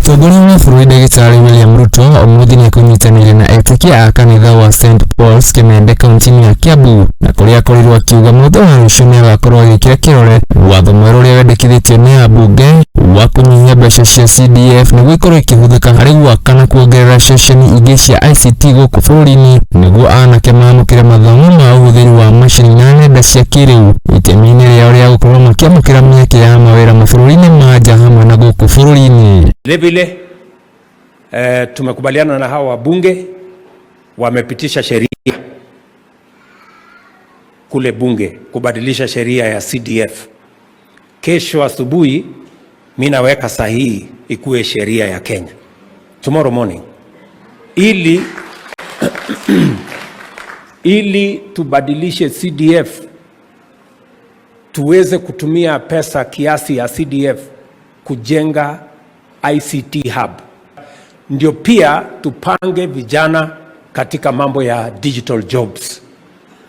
Mũtongoria wa bũrũri Ndagĩtarĩ William Ruto ũmũthĩ nĩekũnyitanĩire na etĩkia a kanitha wa St Paul's Kimende kaunti-inĩ ya Kiambu, na kũrĩa akorirwo akiuga mũthenya wa rũciũ nĩagakorwo agĩkĩra kĩrore watho mwerũ ũrĩa wendekithĩtio nĩ ambunge wa kũnyihia mbeca cia CDF nĩguo ikorwo ikĩhũthĩka harĩ gwaka na kuongerera ceceni ingĩ cia ICT gũkũ bũrũri-inĩ, nĩguo anake mamũkĩre mathomo ma ũhũthĩri wa macini na nenda cia kĩrĩu itemi-inĩ rĩao rĩa gũkorwo makĩamũkĩra mĩeke ya mawĩra mabũrũri-inĩ ma nja hamwe na gũkũ bũrũri-inĩ. Vile vile tumekubaliana na hawa wabunge, wamepitisha sheria kule bunge kubadilisha sheria ya CDF. Kesho asubuhi mi naweka sahihi ikuwe sheria ya Kenya tomorrow morning, ili tubadilishe CDF, tuweze kutumia pesa kiasi ya CDF kujenga ICT hub, ndio pia tupange vijana katika mambo ya digital jobs,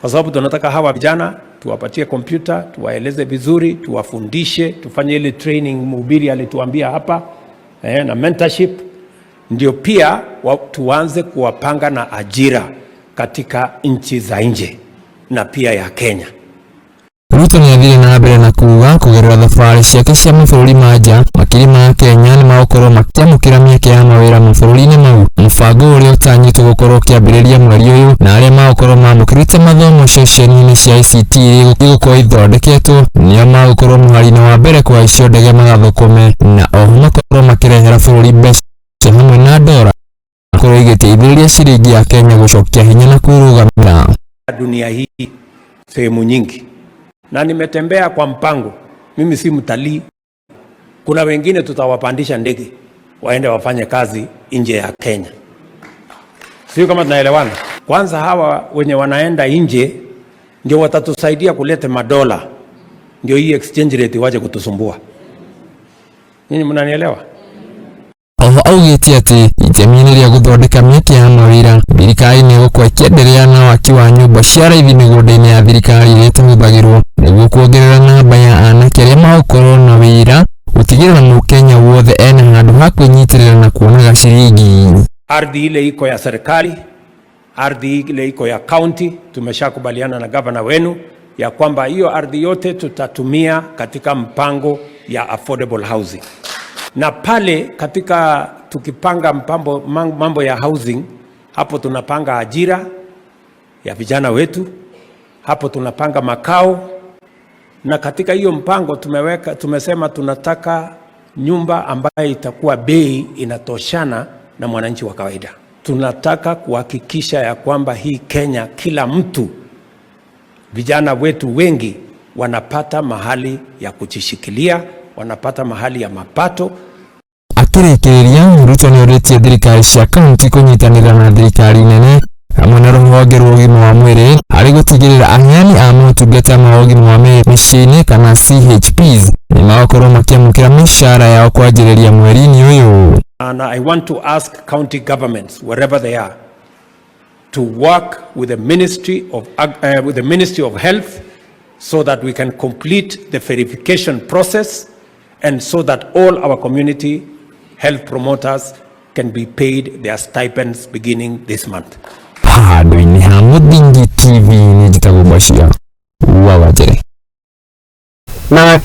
kwa sababu tunataka hawa vijana tuwapatie kompyuta, tuwaeleze vizuri, tuwafundishe, tufanye ile training mhubiri alituambia hapa na mentorship, ndio pia tuanze kuwapanga na ajira katika nchi za nje na pia ya Kenya. Ruto nĩathire na mbere na kuga kũgerera thabarĩ ciake cia mabũrũri ma nja, makiri ma Kenya nĩmagũkorwo makĩamũkĩra mĩeke ya mawĩra mabũrũri-inĩ mau, mũbango ũrĩa ũtanyĩtwo gũkorwo ũkĩambĩrĩria mweri ũyũ, na arĩa magũkorwo mamũkĩrĩte mathomo ceceni-inĩ cia ICT iria igũkorwo ithondeketwo nĩo magũkorwo mũhari-inĩ wa mbere kũhaicio ndege magathũkũme, na oho makorwo makĩrehera bũrũri mbeca hamwe na ndora korwo igĩteithĩrĩria ciringi ya Kenya gũcokia hinya na kwĩrũgamĩra. Dunia hii sehemu nyingi, na nimetembea kwa mpango. Mimi si mtalii. Kuna wengine tutawapandisha ndege waende wafanye kazi nje ya Kenya. Sio kama tunaelewana? Kwanza hawa wenye wanaenda nje ndio watatusaidia kuleta madola, ndio hii exchange rate wache kutusumbua. Nyinyi mnanielewa? Oho augĩte atĩ itemi-inĩ rĩa gũthondeka mĩeke ya mawĩra, thirikari nĩ ĩgũkorwo ĩkĩenderea na waki wa nyũmba cia raithi mĩgũnda-inĩ ya thirikari ĩrĩa ĩtahũthagĩrwo, nĩguo kuongerera namba ya anake arĩa magũkorwo na wĩra, gũtigĩrĩra mũkenya wothe ena handũ ha kwĩnyitĩrĩra na kuonaga ciringi. Ardhi ile iko ya serikali, ardhi ile iko ya county, tumeshakubaliana na gavana wenu ya kwamba hiyo ardhi yote tutatumia katika mpango ya affordable housing. Na pale katika tukipanga mambo ya housing, hapo tunapanga ajira ya vijana wetu, hapo tunapanga makao, na katika hiyo mpango tumesema tunataka nyumba ambayo itakuwa bei inatoshana na mwananchi wa kawaida. Tunataka kuhakikisha ya kwamba hii Kenya kila mtu, vijana wetu wengi wanapata mahali ya kujishikilia, wanapata mahali ya mapato. Akĩrĩkĩrĩria, Ruto nĩorĩtie thirikari cia kaunti kũnyitanĩra na thirikari nene hamwe na rũhonge rwa ũgima wa mwĩrĩ harĩ gũtigĩrĩra aheani a motungata ma ũgima wa mwĩrĩ mĩciĩ-inĩ kana CHPs nĩmagũkorwo makĩamũkĩra mĩcara yao kwanjĩrĩria mweri-inĩ ũyũ. And I want to ask county governments, wherever they are, to work with the Ministry of Health so that we can complete the verification process and so that all our community health promoters can be paid their stipends beginning this month. Handũ-inĩ ha Mũthingi TV, nĩ njĩtagwo Bashir wa Wanjere. Na